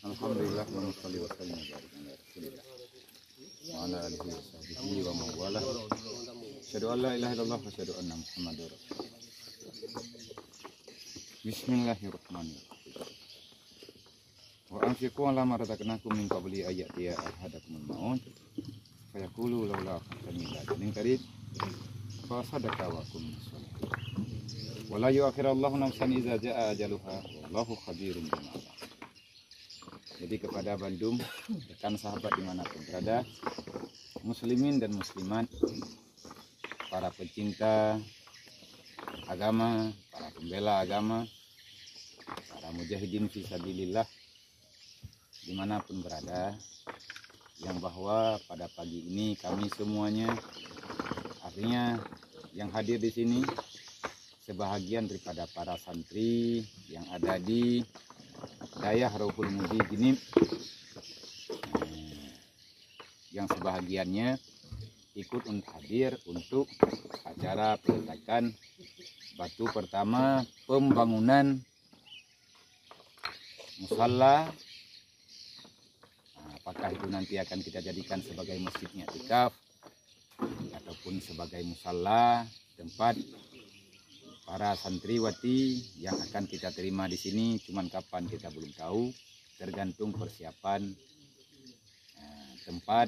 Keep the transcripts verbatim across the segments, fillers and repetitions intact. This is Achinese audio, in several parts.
Alhamdulillah, wa salli wa sallim wa barik ala Rasulillah wa ala alihi wa sahbihi wa man walah. Asyhadu an la ilaha illallah wa asyhadu anna Muhammadar Rasulullah. Bismillahirrahmanirrahim. Wa anfiqu ala ma razaqnakum min qabli an ya'tiya ahadakumul maut fayaqulu laula akhartani ila ajalin qarib fa sadaqa wa akun minas salihin. Wa la yu'akhirallahu nafsan idza jaa ajaluha wallahu khabirum bima ta'malun. Jadi kepada bandum rekan sahabat di mana pun berada, muslimin dan muslimat, para pecinta agama, para pembela agama, para mujahidin fi sabilillah di mana pun berada, yang bahwa pada pagi ini kami semuanya, artinya yang hadir di sini, sebahagian daripada para santri yang ada di Dayah Rohul Mudi Genip, eh, yang sebahagiannya ikut un-, hadir untuk acara peletakan batu pertama pembangunan musalla. Nah, apakah itu nanti akan kita jadikan sebagai masjid iktikaf ataupun sebagai musalla, tempat para santriwati yang akan kita terima di sini, cuman kapan kita belum tahu, tergantung persiapan, eh, tempat,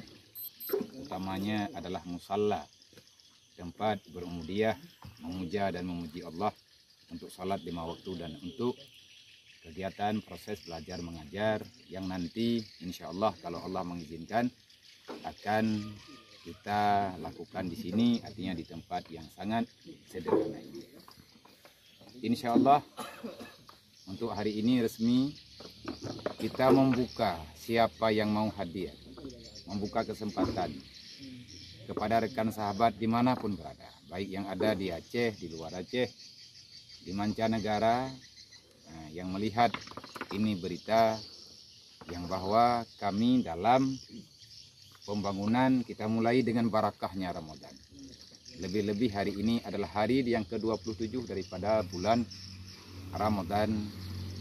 utamanya adalah musalla, tempat berubudiyah, memuja dan memuji Allah, untuk salat lima waktu dan untuk kegiatan proses belajar mengajar yang nanti insya Allah, kalau Allah mengizinkan, akan kita lakukan di sini, artinya di tempat yang sangat sederhana ini. Insya Allah, untuk hari ini resmi kita membuka siapa yang mau hadir, membuka kesempatan kepada rekan sahabat dimanapun berada, baik yang ada di Aceh, di luar Aceh, di mancanegara, nah, yang melihat ini berita yang bahwa kami dalam pembangunan, kita mulai dengan barakahnya Ramadan. Lebih-lebih hari ini adalah hari yang kedua puluh tujuh daripada bulan Ramadan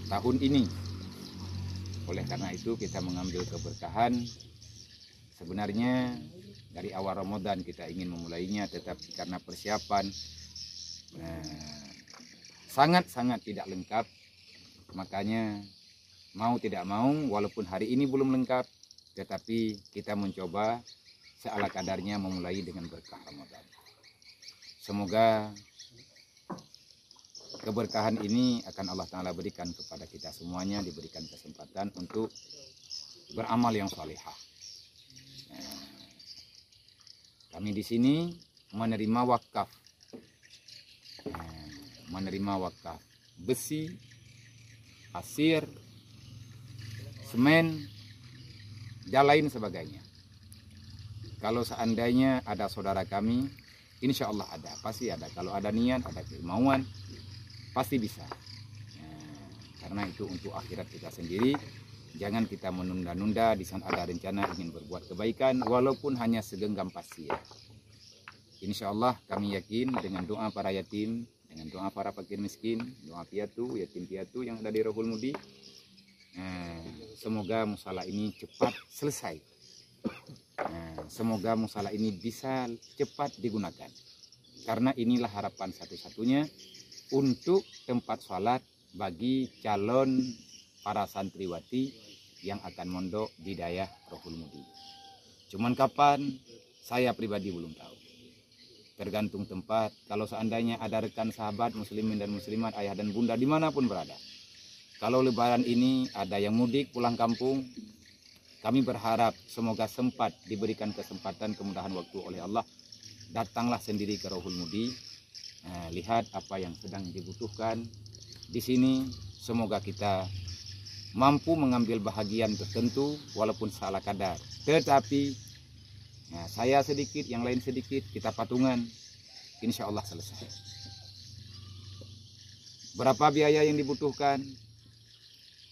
tahun ini. Oleh karena itu, kita mengambil keberkahan. Sebenarnya dari awal Ramadan kita ingin memulainya, tetapi karena persiapan, eh, sangat-sangat tidak lengkap, makanya mau tidak mau, walaupun hari ini belum lengkap, tetapi kita mencoba seala kadarnya memulai dengan berkah Ramadan. Semoga keberkahan ini akan Allah Ta'ala berikan kepada kita semuanya, diberikan kesempatan untuk beramal yang salihah. Nah, kami di sini menerima wakaf, nah, menerima wakaf besi, pasir, semen, dan lain sebagainya. Kalau seandainya ada saudara kami, insya Allah ada, pasti ada. Kalau ada niat, ada kemauan, pasti bisa. Nah, karena itu untuk akhirat kita sendiri, jangan kita menunda-nunda di saat ada rencana ingin berbuat kebaikan, walaupun hanya segenggam pasir. Insya Allah, kami yakin dengan doa para yatim, dengan doa para fakir miskin, doa piatu, yatim piatu yang ada di Rohul Mudi, eh, semoga musala ini cepat selesai. Eh, semoga musala ini bisa cepat digunakan. Karena inilah harapan satu-satunya untuk tempat salat bagi calon para santriwati yang akan mondok di Dayah Rohul Mudi. Cuman kapan, saya pribadi belum tahu. Tergantung tempat. Kalau seandainya ada rekan sahabat muslimin dan muslimat, ayah dan bunda dimanapun berada, kalau lebaran ini ada yang mudik pulang kampung, kami berharap semoga sempat diberikan kesempatan, kemudahan waktu oleh Allah. Datanglah sendiri ke Rohul Mudi, eh, lihat apa yang sedang dibutuhkan di sini. Semoga kita mampu mengambil bahagian tertentu walaupun salah kadar. Tetapi, nah, saya sedikit, yang lain sedikit, kita patungan, insya Allah selesai. Berapa biaya yang dibutuhkan,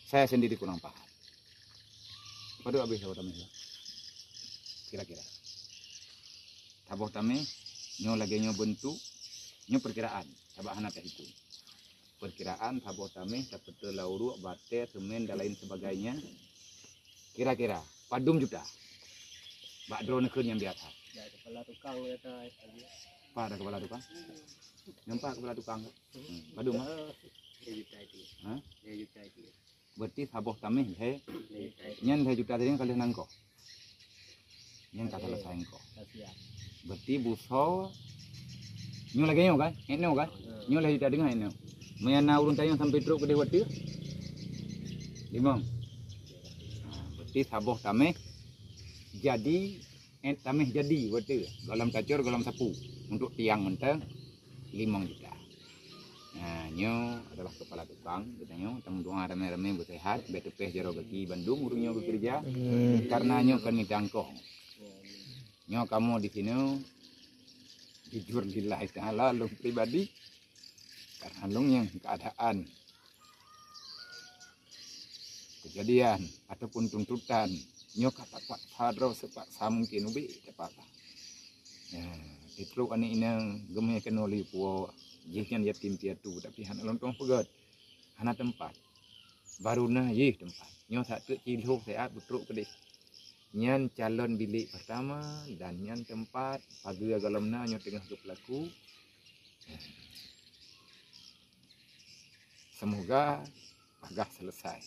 saya sendiri kurang paham. Padub habéh saboh tameh? Kira-kira. Saboh tameh, nyoe lagée nyoe bentuk, nyoe perkiraan, sabab hana tahitung. Perkiraan saboh tameh, tapeuteulawrok, batée, semen, dan lain sebagainya, Kira-kira padum juta? Bak droeneuh kheun nyang biasa. Dak kepala tukang ya ta. Apa ada kepala tukang? Nampak kepala tukang? Hmm, padum ah? Lhèe juta itu. Ha? Lhèe juta itu. Berarti saboh tameh lhèe. Lhèe juta itu. Nyan lhèe juta tadi ka lheueh nangkoh. Nyan ka selesai engko. Ka siap. Berarti busoe nyoe lagèe nyoe kan? Nyoe kan? Nyoe lhèe juta deungon nyoe. Meunyo na ureueng tanyong sampai trok keudeh watèe? Limong. Ha, berarti saboh tameh jadi, eh, tameh jadi watèe. Gohlom tacor, gohlom sapu. Untuk tiang mantong limong juta. Nah, nyoe adalah kepala tukang. Geutanyoe tameudoa ramé-ramé beuseuhat, bèk teupéh jaroe gaki bandum ureueng nyoe geukeureuja. Karena nyoe kon mita angkoh. Nyoe kamoe di sinoe jujur lillahi ta'ala lôn pribadi, karena lôn nyang keadaan kejadian ataupun tuntutan nyoe ka tapaksa droe seupaksa mungkin ubé tapaksa. Ya, ditrok aneuk inong geumé keunoe lé puwoe, jih nyan yatim piatu, tapi hana lôn tueng peugöt, hana teumpat. Baru na jih teumpat. Nyoe sateuk cilhoh siat beutrok keudeh. Nyan calon bilék pertama dan nyan teumpat pageue gohlom na nyoe teungoh geupeulaku. Semoga pagah selesai.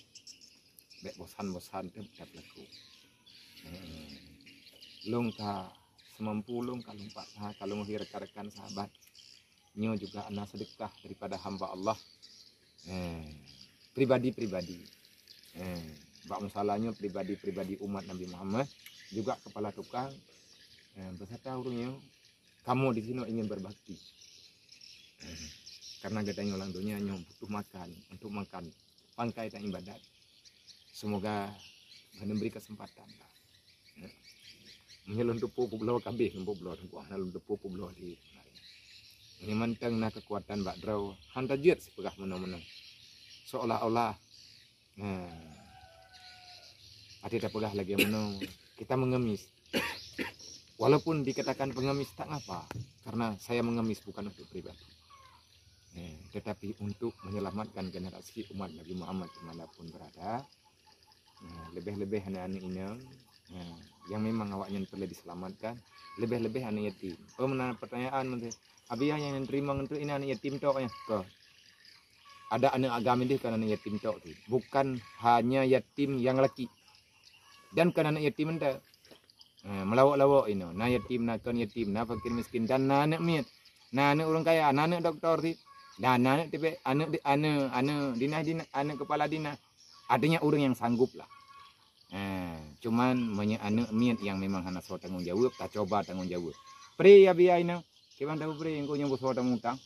Bèk bosan-bosan teuh that laku. Eh, lôn ka seumampu lôn ka lôn paksa, ka lôn bri rekan-rekan sahabat. Nyoe juga na sedekah daripada hamba Allah. Eh, pribadi-pribadi. Eh, bak musala nyoe pribadi-pribadi umat Nabi Muhammad, juga kepala tukang, eh, beserta ureueng nyoe. Kamoe di sinoe ingin berbakti. Karena geutanyoe lam donya nyoe butuh makan, untuk makan pangkai dan ibadat. Semoga Tuhan memberi kesempatan. Meunyoe lôn teupeu peubloe kabeh, lôn peubloe teungku, hana lôn teupeu peubloe di. Meunyoe mantong na keukuatan bak droe, han tajeuet sipeugah meunoe-meunoe. Seolah-olah Nah, até tapeugah lagèe meunoe, kita mengemis. Walaupun dikatakan pengemis, tak ngapa, karena saya mengemis bukan untuk pribadi. Nah, tetapi untuk menyelamatkan generasi umat Nabi Muhammad dimanapun berada. Nah, lebih-lebih aneuk-aneuk inong, nah, yang memang awaknyan perlu diselamatkan, lebih-lebih aneuk yatim. Oh, meunan pertanyaan, Abi, nyang teurimong nyan aneuk yatim tok nyan? Ka. Ada aneuk agam ideh kon aneuk yatim tok tu. Bukan hanya yatim nyang laki. Dan kon aneuk yatim enta. Eh, meulawok-lawok inoe. Na yatim, na kon yatim, na fakir miskin, dan na aneuk miet. Na aneuk ureueng kaya, na aneuk doktor sit. Dan na aneuk tipék, aneuk di-, aneuk, aneuk dinas, dinas, aneuk kepala dinas. Artinya ureueng nyang sanggup lah. Eh, cuman meunyoe aneuk miet nyang memang hana soe tanggong jaweueb, tacoba tanggong jaweueb. Pri ya biaya inoe. Kiban tapeubri, engkau nyoe beusoe tamutang.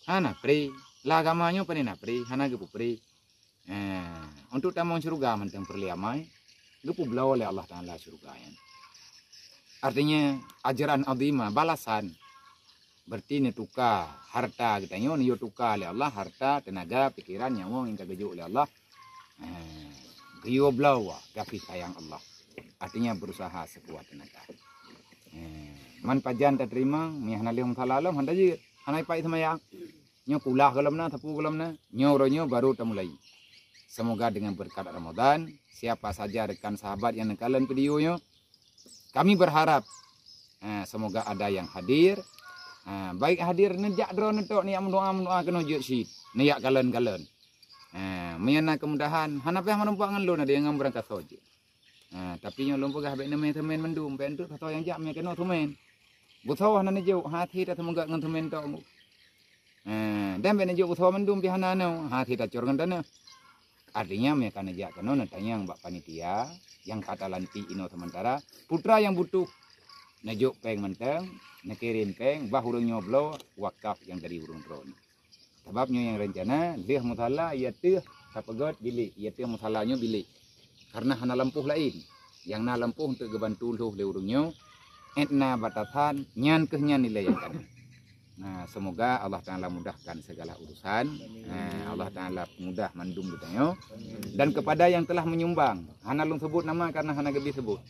Hana pri. Lam agama nyoe pane na pri, hana geupeupri. Eh, untuk tamong syeuruga mantong peureulèe amai, geupeubloe lé Allah Taala syeuruga nyan. Artinya, ajran azima, balasan. Berarti neutuka harta geutanyoe, neuyue tuka lé Allah, harta, teunaga, pikeran, nyawöng nyang ka geujok lé Allah. Eh, geuyue bloe kasih sayang Allah. Artinya berusaha sekuat tenaga. Eh, man pajan tateurimong, meunyo hana lheueh meusalah lom, hana jeuet. Hana ipat seumayang. Nyoe kulah gohlom na, sapu gohlom na. Nyoe uroe nyoe baru tamulai. Semoga dengan berkat Ramadan, siapa saja rekan sahabat yang neukalon video nyoe, kami berharap, eh, semoga ada yang hadir. Eh, baik hadir, neujak droeneuh tok, neujak meudoa-meudoa keunoe jeuet cit. Neujak kalon-kalon. Ha, meunyo na keumudahan, hana payah meureumpok ngon lôn, ada nyang ngon beurangkasoe jih. Ha, tapi nyoe lôn peugah bèk neumè seumén mandum, bèk neuteuek soe nyang jak mè keunoe seumén. Beusoe hana neujok, hase taseumeugot ngon seumén tok. Ha, dan bèk neujok beusoe mandum pih hana nyoe, hase tacor ngon tanoh. Artinya, mè ka neujak keunoe neutanyong bak panitia nyang ka talantik inoe seumeuntara, peue teuma nyang butuh. Neujok péng mantong, neukirém péng, bah ureueng nyoe bloe wakaf nyang dari ureueng droeneuh. Sabab nyoe nyang reuncana, lheueh musala, i ateueh tapeugöt bilék, i ateueh musala nyoe bilék. Karena hana lampôh laén. Nyang na lampôh untuk geubantu lhôh lé ureueng nyoe, 'et na batasan, nyan kheueh nyan nilai nyang ka na. Nah, semoga Allah Taala mudahkan segala urusan. Nah, Allah Taala mudah mandum geutanyoe. Dan kepada yang telah menyumbang, hana lôn sebut nama karena hana geubri sebut.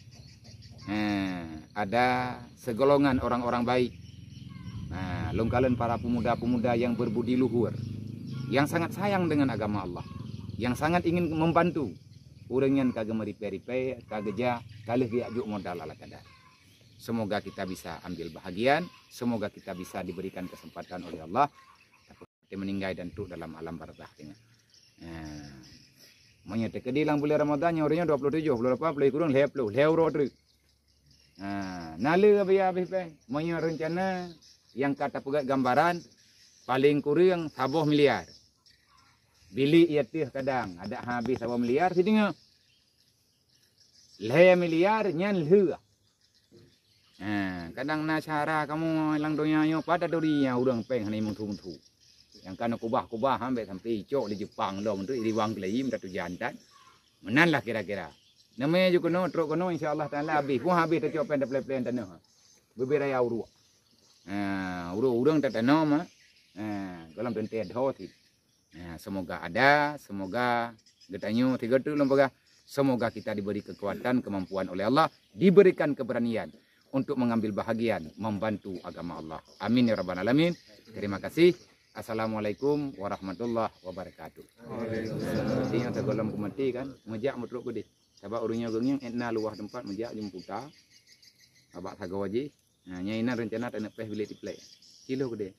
Nah, ada segolongan orang-orang baik. Nah, lôn kalon para pemuda-pemuda yang berbudi luhur, yang sangat sayang dengan agama Allah, yang sangat ingin membantu. Ureuëng nyan ka geumeuripée-ripée, ka geujak, ka lheueh geujak jok modal ala kadar. Semoga kita bisa ambil bahagian, semoga kita bisa diberikan kesempatan oleh Allah. Tapi meuninggai dan trok dalam alam barzakh teuh. Ha. Meunyoe teukeudi lam bulan Ramadan nyoe, uroe nyoe dua puluh tujoh, dua puluh lapan, dua puluh kureueng, lhée ploh, lhée uroe treuk. Ha, na le biaya habéh péng. Meunyoe reuncana nyang ka tapeugét gambaran, paleng kureueng saboh miliar. Bilik ié teuh kadang adak habéh saboh miliar sideungoe. Lhée miliar nyan lheueh. Ha, kadang na syara kamoe lam donya nyoe pada duri nyang ureuëng péng hana meunthu-meunthu. Nyang ka neukubah-kubah ambek sampai icok di Jepang lom tu, di wang keulayi minta tujan tan. Meunan lah kira-kira. Namanya ju keunoe, trok keunoe, insya Allah Taala habéh. Pun habéh tacok péng, taplén-plén tanoh. Bubé raya uruek. Ha, uruek ureuëng tatanoh mah. Ha, golom teuntée dho cit. Ha, semoga ada, semoga geutanyoe tiga tu lom peugah. Semoga kita diberi kekuatan, kemampuan oleh Allah, diberikan keberanian untuk mengambil bahagian membantu agama Allah. Amin ya rabbal alamin. Terima kasih. Assalamualaikum warahmatullahi wabarakatuh. Jadi nyang teugohlom peumati kan, meujak meutrok keudeh. Sabab ureuëng nyoe geungieng etna luwah teumpat meujak jeuet puta. Abak sagoe jih. Ha, nyan inan reuncana taneuk péh bilék tiplek. Kilo keudeh.